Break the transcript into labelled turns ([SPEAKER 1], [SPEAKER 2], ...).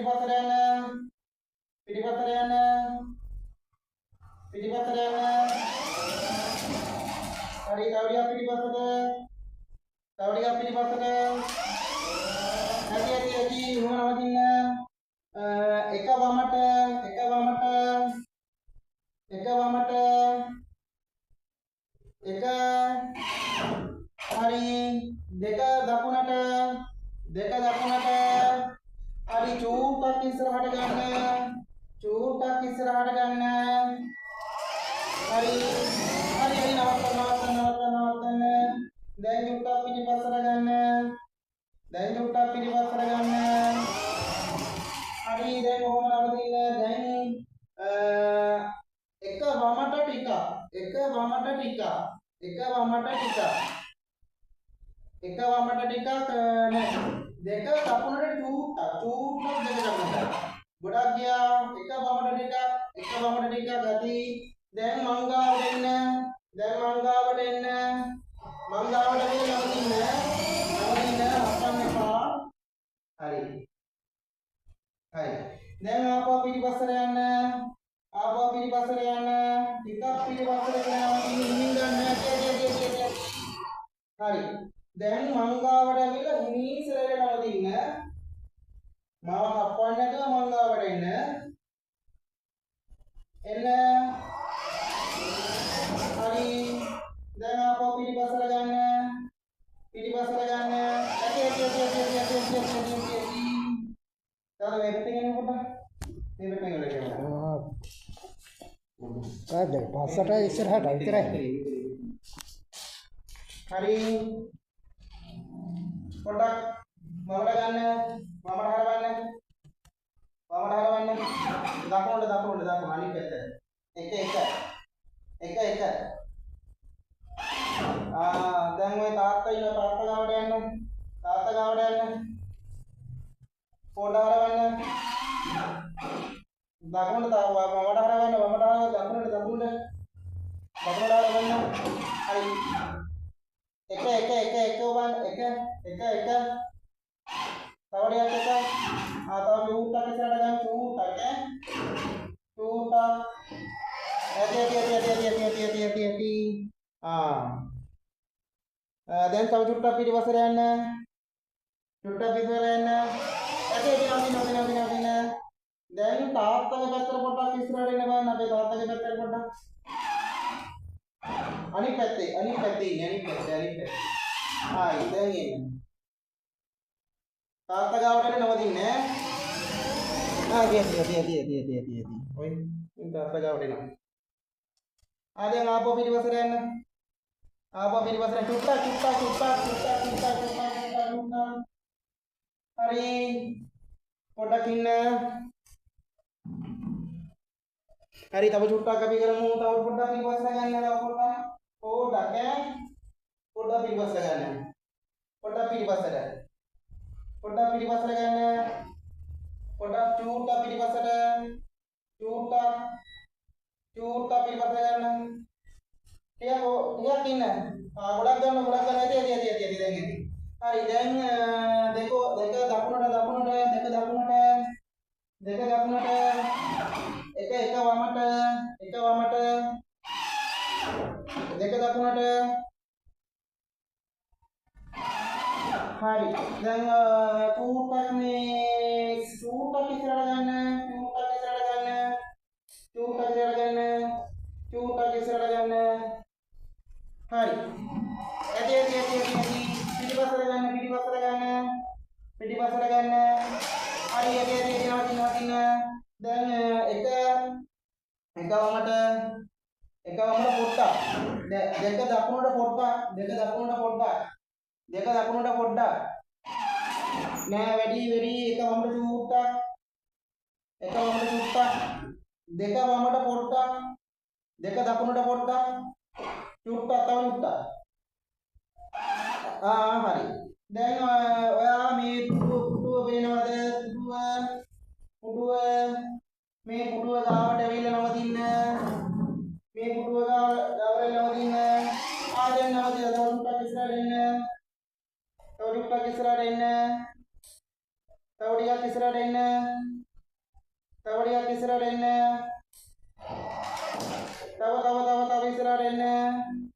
[SPEAKER 1] පිටිපස්සට යන්න. පිටිපස්සට යන්න. පිටිපස්සට යන්න. හරි, තව ටිකක් පිටිපස්සට. තව ටිකක් පිටිපස්සට. ඇති ඇති ඇති, එහෙම නවතින්න. එක වමට, එක වමට, එක වමට, එක. හරි, දෙක දකුණට, දෙක දකුණට. හරි, චූට්ටක් ඉස්සරහට ගන්න. චූට්ටක් ඉස්සරහට ගන්න. හරි හරි හරි, නවත්තන්න නවත්තන්න නවත්තන්න නවත්තන්න. දැන් චුට්ටක් පිටිපස්සට ගන්න. දැන් චුට්ටක් පිටිපස්සට ගන්න. හරි, දැන් ඔහොම නවතින්න. දැන් එක වමට ටිකක්, එක වමට ටිකක්, එක වමට ටිකක්, එක වමට ටිකක්. නෑ, දෙක දකුණට චූට්ටක්, චූට්ටක්, දෙක දකුණට. ගොඩක් ගියා. එක වමට ටිකක්, එක වමට ටිකක් ඇති. දැන් මං ගාවට එන්න. දැන් මං ගාවට එන්න. මං ගාවට ඇවිල්ලා නවතින්න. නවතින්න, හප්පන්න එපා. හරි හරි, දැන් ආපහු පිටිපස්සට යන්න. ආපහු පිටිපස්සට යන්න. ටිකක් පිටිපස්සට කියලා නවතින්න. හිමින් ගන්න. ඇති ඇති ඇති ඇති ඇති. හරි, දැන් මං ගාවට ඇවිල්ලා හිමින් සැරේට නවතින්න. මාව හප්පන්න නැතුව මං ගාවට එන්න. එන්න. හරි, දැන් ආපහු පිටිපස්සට ගන්න. පිටිපස්සට ගන්න. ඇති ඇති ඇති ඇති ඇති ඇති ඇති ඇති ඇති ඇති. තව මේ පැත්තෙන් එන්න පොඩ්ඩක්. මේ පැත්තෙන් එන්න.
[SPEAKER 2] කාද පස්සට ඉස්සරහට විතරයි.
[SPEAKER 1] හරි, පොඩ්ඩක් වමට ගන්න. වමට හරවන්න. වමට හරවන්න. දකුණට, දකුණට, දකුණ, අනිත් පැත්තට. එක එක එක එක. ආ, දැන් ඔය තාත්තා ඉන්න තාත්තා ගාවට යන්න. තාත්තා ගාවට යන්න. පොඩ්ඩක් හරවන්න. දකුණට තව වමට හරවන්න. වමට හරවන්න. දකුණට, දකුණට, දකුණට හරවන්න. හරි, එක එක එක එක ඔබන්න. එක එක එක, තව ටිකක් එක. ආ, තව චූට්ටක් ඉස්සරහට ගන්න. චූට්ටක් ඈ, චූට්ටක්. ඇති ඇති ඇති ඇති ඇති ඇති ඇති ඇති ඇති ඇති. ආ, දැන් තව චුට්ටක් පිටිපස්සට යන්න. චුට්ටක් පිටිපස්සට යන්න. ඇති ඇති, නවතින නවතින නවතින නවතින. දැන් තාත්තගේ පැත්තට පොඩ්ඩක් ඉස්සරහට එන්න බලන්න. අපේ තාත්තගේ පැත්තට පොඩ්ඩක්. අනිත් පැත්තේ, අනිත් පැත්තේ ඉන්නේ. අනිත් පැත්තේ, අනිත් පැත්තේ. ආයි දැන් එන්න. තාත්තා ගාවට එන්න, නවතින්න ඈ. ආ, ඇති ඇති ඇති ඇති ඇති ඇති ඇති ඇති. ඔය ඉතින් තාත්තා ගාවට එනවා. ආ, දැන් ආපහු පිටිපස්සට යන්න. ආපහු පිටිපස්සට චුට්ටක් චුට්ටක් චුට්ටක් චුට්ටක් චුට්ටක් චුට්ටක් චුට්ටක් චුට්ටක්. හරි, පොඩ්ඩක් ඉන්න. හරි, තව චුට්ටක් අපි කරමු. තව පොඩ්ඩක් පිටිපස්සට ගන්න. තව පොඩ්ඩක්, පොඩ්ඩක් ඈ, පොඩ්ඩක් පිටිපස්සට ගන්න. පොඩ්ඩක් පිටිපස්සට, පොඩ්ඩක් පිටිපස්සට ගන්න. පොඩ්ඩක් චූට්ටක් පිටිපස්සට, චූට්ටක්, චූට්ටක් පිටිපස්සට ගන්න. ටිකක් ටිකක් ඉන්න. ආ, ගොඩක් ගන්න, ගොඩක් ගන්න. ඇති ඇති ඇති ඇති ඇති. දැන් ඇති. හරි, දැන් දෙක දෙක දකුණට, දකුණට, දෙක දකුණට, දෙක දකුණට, එක එක වමට, එක වමට, දෙක දකුණට. හරි, දැන් චූට්ටක් මේ චූට්ටක් ඉස්සරහට ගන්න. චූට්ටක් ඉස්සරහට ගන්න. චූට්ටක් ඉස්සරහට ගන්න. චූට්ටක් ඉස්සරහට ගන්න. හරි, ඇති ඇති ඇති ඇති ඇති. පිටිපස්සට ගන්න, පිටිපස්සට ගන්න, පිටිපස්සට ගන්න. හරි, ඇති ඇති ඇති, නවතින්න නවතින්න. දැන් එක එක වමට, එක වමට පොඩ්ඩක්, දෙක දකුණට පොඩ්ඩක්, දෙක දකුණට පොඩ්ඩක්, දෙක දකුණට පොඩ්ඩක්. නෑ, වැඩි වැඩි. එක වමට චූට්ටක්, එක වමට චුට්ටක්, දෙක වමට පොඩ්ඩක්, දෙක දකුණට පොඩ්ඩක්, චුට්ටක්, තව චුට්ටක්. ආ, හරි, දැන් ඔයා මේ පුටුව, පුටුව පේනවද? පුටුව, පුටුව, මේ පුටුව ගාවට ඇවිල්ලා නවතින්න. මේ පුටුව ගාව ගාවට නවතින්න. ආ, දැන් නවතිලා තව චුට්ටක් ඉස්සරහට එන්න. තව චුට්ටක් ඉස්සරහට එන්න. තව ටිකක් ඉස්සරහට එන්න. තව ටිකක් ඉස්සරහට එන්න. තව තව තව තව ඉස්සරහට එන්න.